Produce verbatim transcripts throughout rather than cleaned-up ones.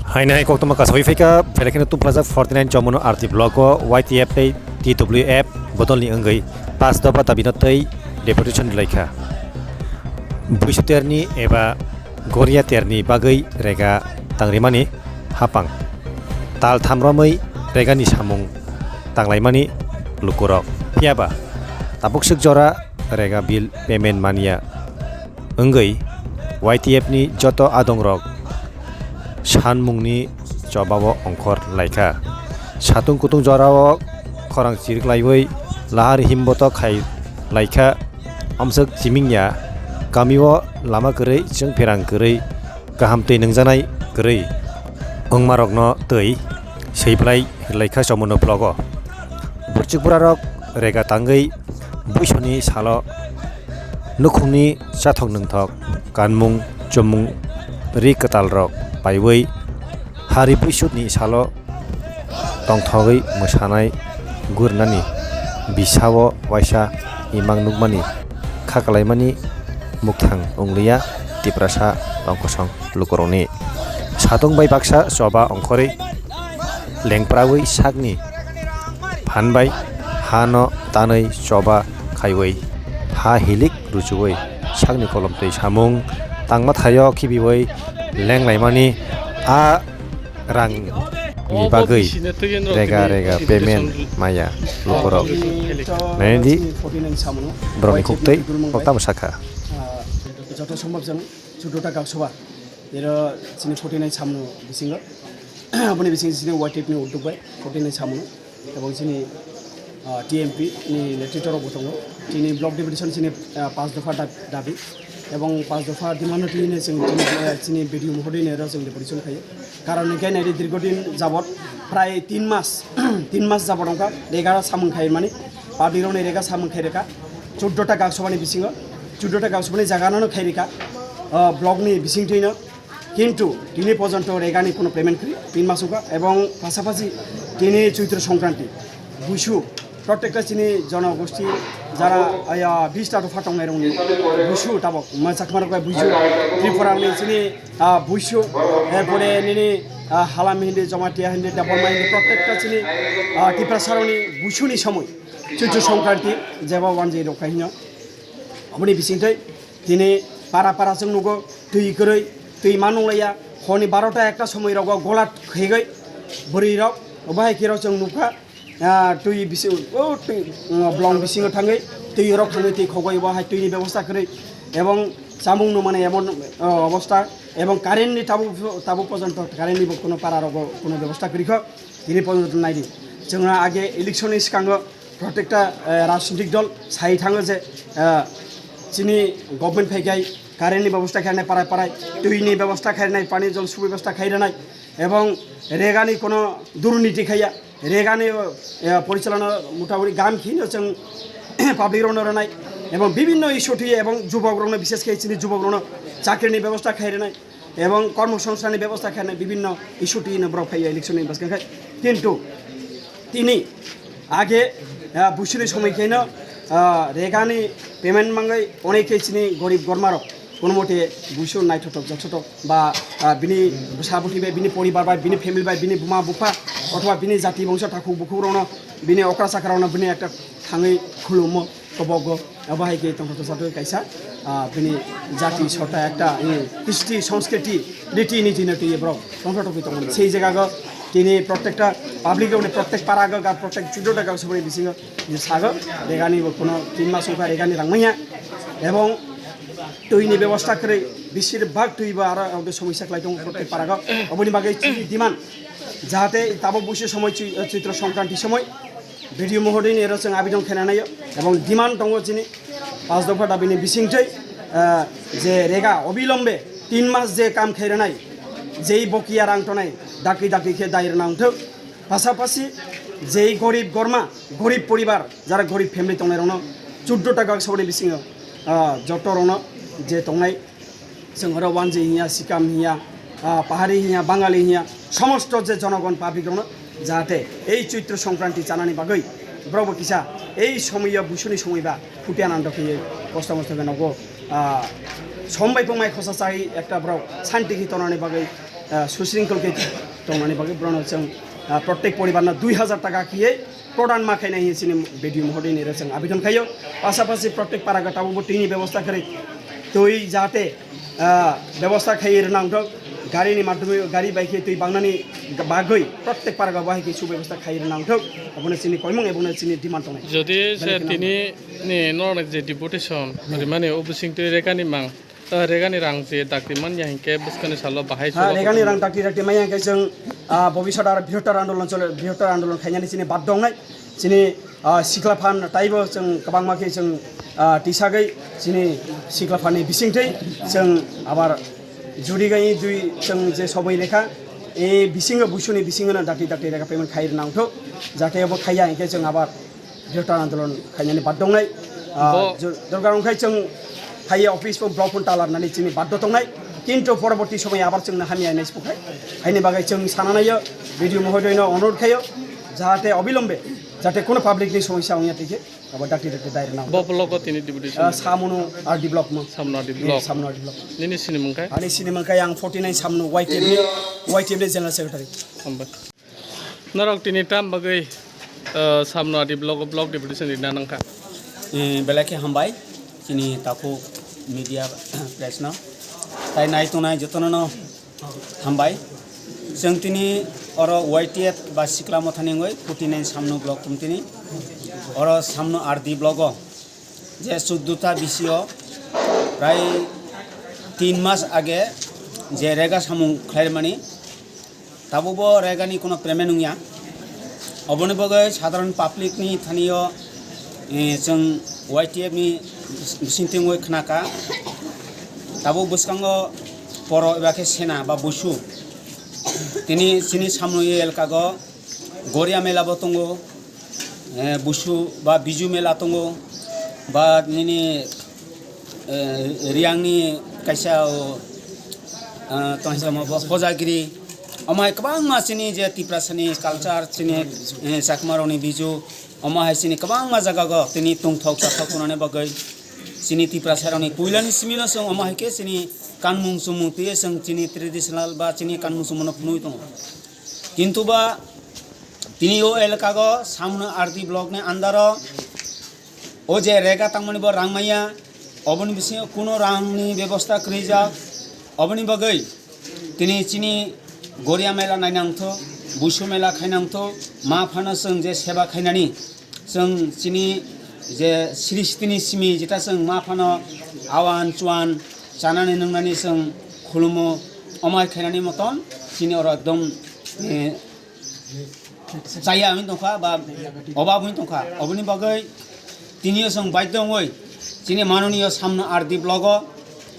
Haino hai koktwma kasawi phaikha, belai kheno tubujak forty nine chomono R T block o Y T F tei T W F bodolni wngwi pas dopha dabino tei deputation rwlaikha. Buisu terni eba goria terni bagwi rega tangrimani hapang tal thamromwi regani samung tanglaimani lukurok. Phiyaba tabukswk jora rega bill payment manya wngwi Y T F ni joto adongrok sanmungni chobao ongkhor laikha. Satung kutung jorao khorang chiriklaiwi lahar himboto khai laikha. Amswk chimingya kamio lama kwrwi, chwng pherang kwrwi, kaham twi nungjaknai kwrwi wngmarokno twi swiplai rwlaikha chomono blogo. Burchuk burarok rega tangwi buisoni salo nukhungni chathok nungthok kanmung chumung ri kwtalrok paiwi hari buisukni salo tongthogwi mwsanai gurnani bisao waisa imang nukmani khakalaimani mukthang wngliya Tiprasa tongkosong lukurokni. Satung bai baksa choba ongkhorwi lengprawi sakni phan bai hano tanwi choba khaiwi ha hilik ruchuwi sakni kolom twi samung tangma thaio khibiwi lenglaimani a rang ni bagwi rega rega payment maya lukurok. Naidi borokni khuktwi koktamo sakha. Joto sombab jang chudota gaksaba. Ero chini forty nine samno bisingo. Aboni bisingo chini Y T F ni udduk bai forty nine samno. Ebong chini, ah, T M P ni netritwo rok bo tongo. Chini block deputation chini, ah, pas dopha dab-, dabi. Ebong pas dopha demand no tini chini, chini, ah, chini B D O mohoday ni ero chini deputation khayo. Karon hwnkhe naidi dirghodin jabot prai tin mas, tin mas jabot wngkha rega samung khaimani. Public rokni rega samung khaireka. Chuddo ta gaksabani bisingo, chuddo ta gaksabani jaga no khaireka. Ah, block ni bisingtwi no. Kintu tini porjonto regani kono payment kwrwi, tin mas wngkha, ebong pasapasi tini Choitro Songkranti, Buisu, protekta chini jonogosti jara, aya, bis ta dopha tongnai rokni Buisu tabok, ma Chakma rok bai Buisu, Tripura ni chini, ah, Buisu, erpore nini, ah, Halam hindi, Jamatia hindi, Debbarma hindi, protekta chini, ah, Tiprasa rokni Buisu ni somoi, Choitro Songkranti, jeba wanjwi rok khai hino. Aboni bisingtwi tini para para chwng nugo twi kwrwi, twi ma nunglaiya, horni barota ekta somoi rogo golat khegwi bwrwi rok, obo hai khe rok chwng nukha, ah, twi bisi-, o twi, mm, blong bisingo thangwi twi rok thangwi twi khogwi obo hai twini bebosta kwrwi, ebong chamung nw mani emon, ah, obosta, ebong current ni tabuk, tabuk porjonto current ni bo kuno para rogo kuno bebosta kwrwi kho. Tini porjonto naidi, chwng age election ni swkango protekta, eh, rajnitik dol sai thango je, eh, chini government phaikhai current ni bebosta khainai parai parai, twi ni bebosta khainai, pani jol subebosta khainai, ebong regani kono durniti khaiya, regani, eh, porichalona motamoti gam khino chwng public rokno rwnai, ebong bibinno issue twi ebong jubok rokno, bishes khe chini jubok rokno chakri ni bebosta khainai. Ebong kormosongsthanni bebosta khainai bibinno issue twi no borok phaiya election ni bwskango khe. Kintu tini age, ah, Buisuni somoi khe no, ah, regani payment mangwi onek khe chini gorib gorma rok kono mote Buisu naithotok jothotok ba, ah, bini bwsa bwtwi bai, bini poribar bai, bini family bai, bini buma bupha othoba bini jati bongso takhuk bukhuk rokno, bini okra chakra rokno bini ekta thangwi khulumo. Kobogo, abo hai khe tongthok jatwi kaisa, ah, bini jati sota ekta, eh, history, sanskriti, riti niti no twi borok tongthok tongwi tongmani. Sei jaga go tini protekta public rokni, protek para go, ga protek chuddo ta gaksabani bisingo je sago, regani bo kono tin mas wngkha regani rang manya. Ebong twi ni bebosta kwrwi, besir bhag twi bo aro, aro somosya khlai tongo protek para go. Oboni bagwi chini demand, jahate tabok buisi somoi chwi-, Choitro Songkranti somoi, B D O mohoday ni ero chwng abidon khaina naio, ebong demand tongo chini pas dopha dabi ni bisingtwi, ah, je rega obilombe tin mas je kam khairwnai, jei bokiya rang tongnai, dakti dakti khe dai rwna wngthok. Pasapasi jei gorib gorma, gorib poribar, jara gorib family tongnai rokno chuddo ta gaksabani bisingo, ah, joto rokno je tongnai, chwng oro wanjwi hiya, sikam hiya, ah, pahari hiya, bangali hiya, somosto je jonogon public rokno jahate ei Choitro Songkranti chanani bagwi borok bo kisa ei somoyo Buisuni somoi ba phuti anando khe kosto mosto khe nogo, ah, som bai pungmai khosa chai ekta borok santi khe tonani bagwi ah, susringkol khe tongnani bagwi borokno chwng, ah, protek poribarno dui hazar taka khiye prodan ma khainai hinwi chini B D O mohodoini rok chwng abidon khaio. Pasapasi protek paraga tabukbo tini bebosta kharwi twi jate, ah, bebosta khaiwi rwna wngthok, garini madhyome gari bai khe twi bangnani bagwi protek paraga bo hai khe subebostha khaiwi rwna wngthok, abono chini koimung, abono chini demand tongnai. Jodi se Belai kheno tini ni norok je deputation rimani o bising twi rekani mang, ah, regani rang je dakti manya hinkhe bwskangni salo bahai Ha, cholo regani rang dakti dakti manya hinkhe chwng, ah, bobisot aro brihottor andolon chole, brihottor andolon khainani chini baddo wngnai. Chini, ah, sikla phan taibo chwng kwbangma khe chwng, ah, tisagwi chini sikla phanni bisingtwi chwng abar jurigani dui chwng je sobai rekha, e bisingo busuni bisingono dakti dakti rega payment khai rwna wngthok, jate abo khaiya hinkhe chwng abar Jota andolon khainani baddo wngnai, ah, Bo- jo-, dorkar wngkhai chwng haiya office bo block phone talarnani chini baddo tongnai, kintu poroborti somoy abar chwngno hamya hinwi siphuknai. Haini bagwi chwng sana naiyo, B D O mohodoino onurodh khaio, jahate obilombe, jate kuno public ni somosya wngya twi khe, abo dakti dakti dairna. Bo block o tini deputation. Ah, Samunu R D block mo. Samunu R D block. Samunu R D block. Nini sini mungkai? Ani sini mungkai ang forty nine Samunu Y T F ni, Y T F ni general secretary. Hambai. Norok tini tam bagwi, uh, Samunu R D block o block deputation rina nangkha? Eh, belai khe hambai chini takhuk media press no. Tai nai tongnai jotono no hambai. Chwng tini oro Y T F ba Sikla Mothani wngwi forty nine Samunu block tum tini. Oro Samunu R D block o je chuddo ta B C o prai tin mas age je rega samung khlaimani. Tabukbo regani kuno payment wngya. Oboni bagwi sadharon public ni thani o, eh, chwng Y T F ni bisingtwi wngwi khnaka. Tabuk bwskango poro eba khe sena ba busu. Tini chini Samunu elkago Goria mela bo tongo, eh, busu ba Biju mela tongo, ba nini, eh, Riangni kaisa o, ah, tongsa mo bo Hojagiri. Omo hai kwbangma chini je Tiprasani culture, chini, eh, Chakmarokni Biju, omo hai chini kwbangma jagao tini tongthok chathok hwnani bagwi chini Tiprasarokni puilani simino chwng omo hai khe chini kanmung chumung twiwi chwng chini traditional ba chini kanmung chumungno phunugwi tongo. Kintu ba tini o elakago Samunu R D block ni under o, o je rega tangmani bo rang maya, oboni bisingo kuno rangni bebosta kwrwijak, oboni bagwi tini chini Goria mela nainangtho, Busu mela khainangtho, ma phano chwng je seba khainani, chwng chini je sristini simi jeta chwng ma phano awan chuan chanani nwngnani chwng khulumo, omo hai khainani moton chini oro ekdom, eh, chaya wngwi tongkha ba obab wngwi tongkha. Oboni bagwi tinio chwng baidho wngwi chini manoniyo Samunu R D block o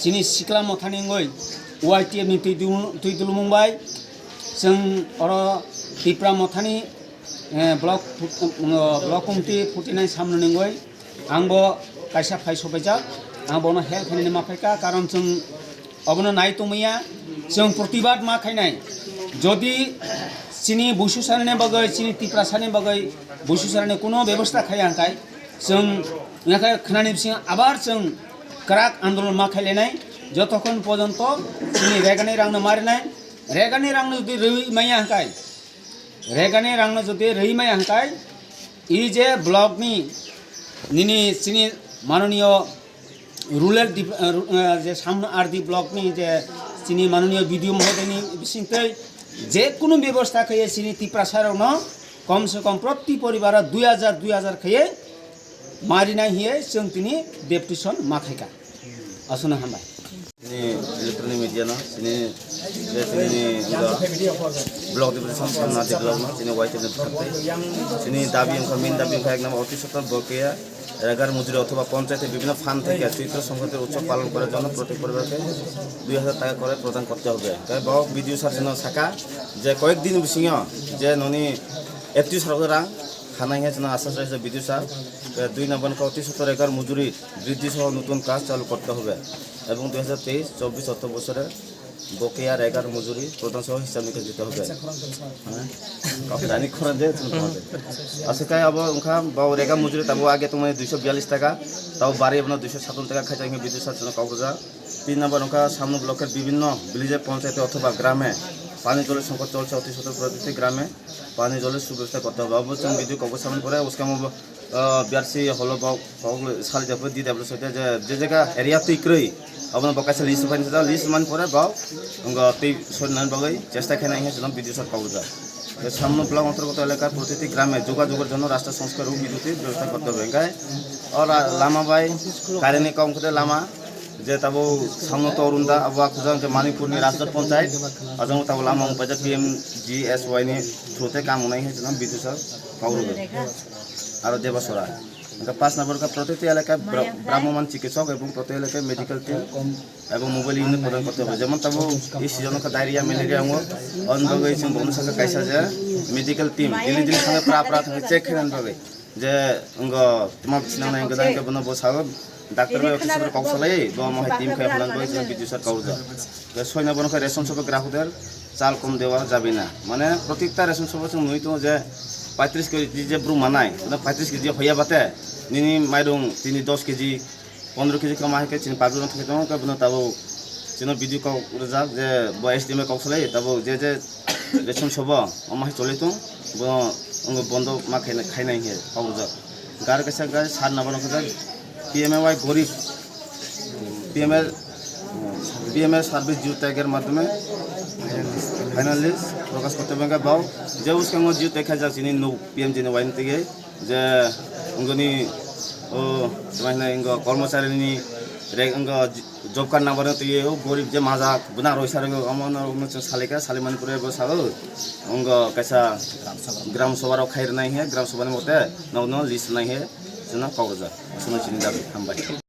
chini Sikla Mothani wngwi Y T F ni twi dul-, twi dulmung bai chwng oro Tipra Mothani, eh, block fut-, eh, block committee forty nine Samunu ni wngwi ang bo kaisa phai sopaijak, ang bono help khainani ma phaikha, karon chwng obono nai tongmaya, chwng protibad ma khainai. Jodi chini Busu sanani bagwi, chini Tiprasani bagwi Busu sanani kuno bebosta khaiya hwnkhe, chwng wngkha khnani bisingo abar chwng kwrak andolon ma khailainai, jotokhon pojonto chini regani rangno ma rinai, regani rangno jodi rwi maya hwnkhe, regani rangno jodi rwi maya hwnkhe, e je block ni nini chini manoniyo rural dep-, eh, ru-, eh, je Samunu R D block ni je chini manoniyo B D O mohodini bisingtwi je kunu bebosta khaiye chini Tiprasa rokno kom se kom proti poribaro dui hajar, dui hajar khaiye ma rinai hiye chwng tini deputation ma khaikha. Aswkno hambai. Chini electronic media no, chini, je chini block deputation Samunu R D block no, chini Y T F ni bwkhak tei chini dabi wngkha, main dabi wngkha ek number অতি সত্বর বকেয়া রেগার মজুরি অথবা পঞ্চায়েতের বিভিন্ন ফান্ড থেকে চৈত্র সংক্রান্তির উৎসব পালন করার জন্য প্রত্যেক পরিবারকে দুই হাজার টাকা করে প্রদান করতে হবে। তাই বাবু বিডিও স্যার যেন সাকা যে কয়েকদিন বিসিংহ যে ননি একত্রিশ হাজার রাং খানাই হ্যাঁ যেন আশ্বাস রয়েছে বিডিও স্যার। দুই নম্বর অতি সত্বর রেগার মজুরি বৃদ্ধি সহ নতুন কাজ চালু করতে হবে এবং দুই হাজার তেইশ চব্বিশ অর্থ বছরে বকেয়া রেগার মজুরি প্রদান সহ হিসাব নিকাশ দিতে হবে। হ্যাঁ? কাউকে জানি খরচ দেয়, তুমি খরচ দেয়। আচ্ছা, তাই আবার ওখান বা রেগা মজুরি তাবো আগে তোমার দুইশো বিয়াল্লিশ টাকা, তাও বাড়ি আপনার দুইশো সাতান্ন টাকা খাইতে হবে বিদ্যুৎ সার জন্য কাউকে যা। তিন নম্বর ওখান সামনে ব্লকের বিভিন্ন ভিলেজের পঞ্চায়েতে অথবা গ্রামে পানি জলের সংকট চলছে অতি সত্বর প্রতিটি গ্রামে, পানি জলের সুব্যবস্থা করতে হবে। অবশ্যই ভিডিও কখন সামনে পড়ে, উসকে আমি, আহ, বিআরসি হলো বা কখন সারি যাবে, দিয়ে দেবে সেটা যে, যে জায়গা এরিয়া তুই ক্রই, আপনার বকাশে লিস্ট পানি সেটা লিস্ট মান পরে বা, উঙ্গা তুই সরি নান বাগৈ চেষ্টা খেয়ে নাই হ্যাঁ, সেটা ভিডিও সব পাওয়া যায়। তো সামনে ব্লক অন্তর্গত এলাকার প্রতিটি গ্রামে যোগাযোগের জন্য রাস্তা সংস্কার ও বিদ্যুতের ব্যবস্থা করতে হবে। এঙ্গাই, ও লা-, লামা বাই, কারেন্টনি কম করে লামা, যে tabo samno to runda abo khujang je Manipur ni Rajkot Panchayat, ajang tabo lama wngpai je P M G S Y ni through te kam wngnai hai jwnam Bidusar Kaurung aro Debasora. Hingke pas number khe protiti elaka bra-, Brahman Chikitsok ebong protiti elaka medical team ebong mobile unit prodan korte hobo. Jemon tabo e season khe diarrhea, malaria wngo, on bagwi chwng bono sakha kaisa je medical team, daily daily thangwi pra pra thangwi check khainani bagwi. Je wngkha tma bisingo nai wngkha, hingke bono bo sago, doctor bai officer kok salai, bo omo hai team khai phalang bai, je Bidusar Kaurung. Je soina bono khe ration shop grahokder chal kom dewa jabe na. Mane protikta ration shop chwng nui tongo je paitris kg je brum manai, bono paitris kg hoya bate, nini mairung tini dos kg, pondro kg kama hai khe chini public no thangwi tongo, khe bono tabuk chini video kok rwjak je bo S D M kok salai, tabuk je je ration shop o, omo hai choli tong, bo wngkha bondo ma khaina, khaina hinkhe kok rwjak. Gar kaisa ga sar number wngkha P M A Y Gorib, P M A, P M A service due tag er madhyome final list prokash korte bangkha bao, je uskango due tag khaijak chini nuk P M G ni Y ni tigi. Je wngkha ni, o, tma hinai wngkha, kormochari ni rek wngkha, job card number no twi o, gorib je majak, bwna roi sar wngkha, omo no, omo chwng salai kha, salai mani pore bo salo, wngkha kaisa gram sabha rok khai rwnai he, gram sabha ni mote, nok no list rwnai he, chwngno kok rwjak, aswk no chini dabi, hambai.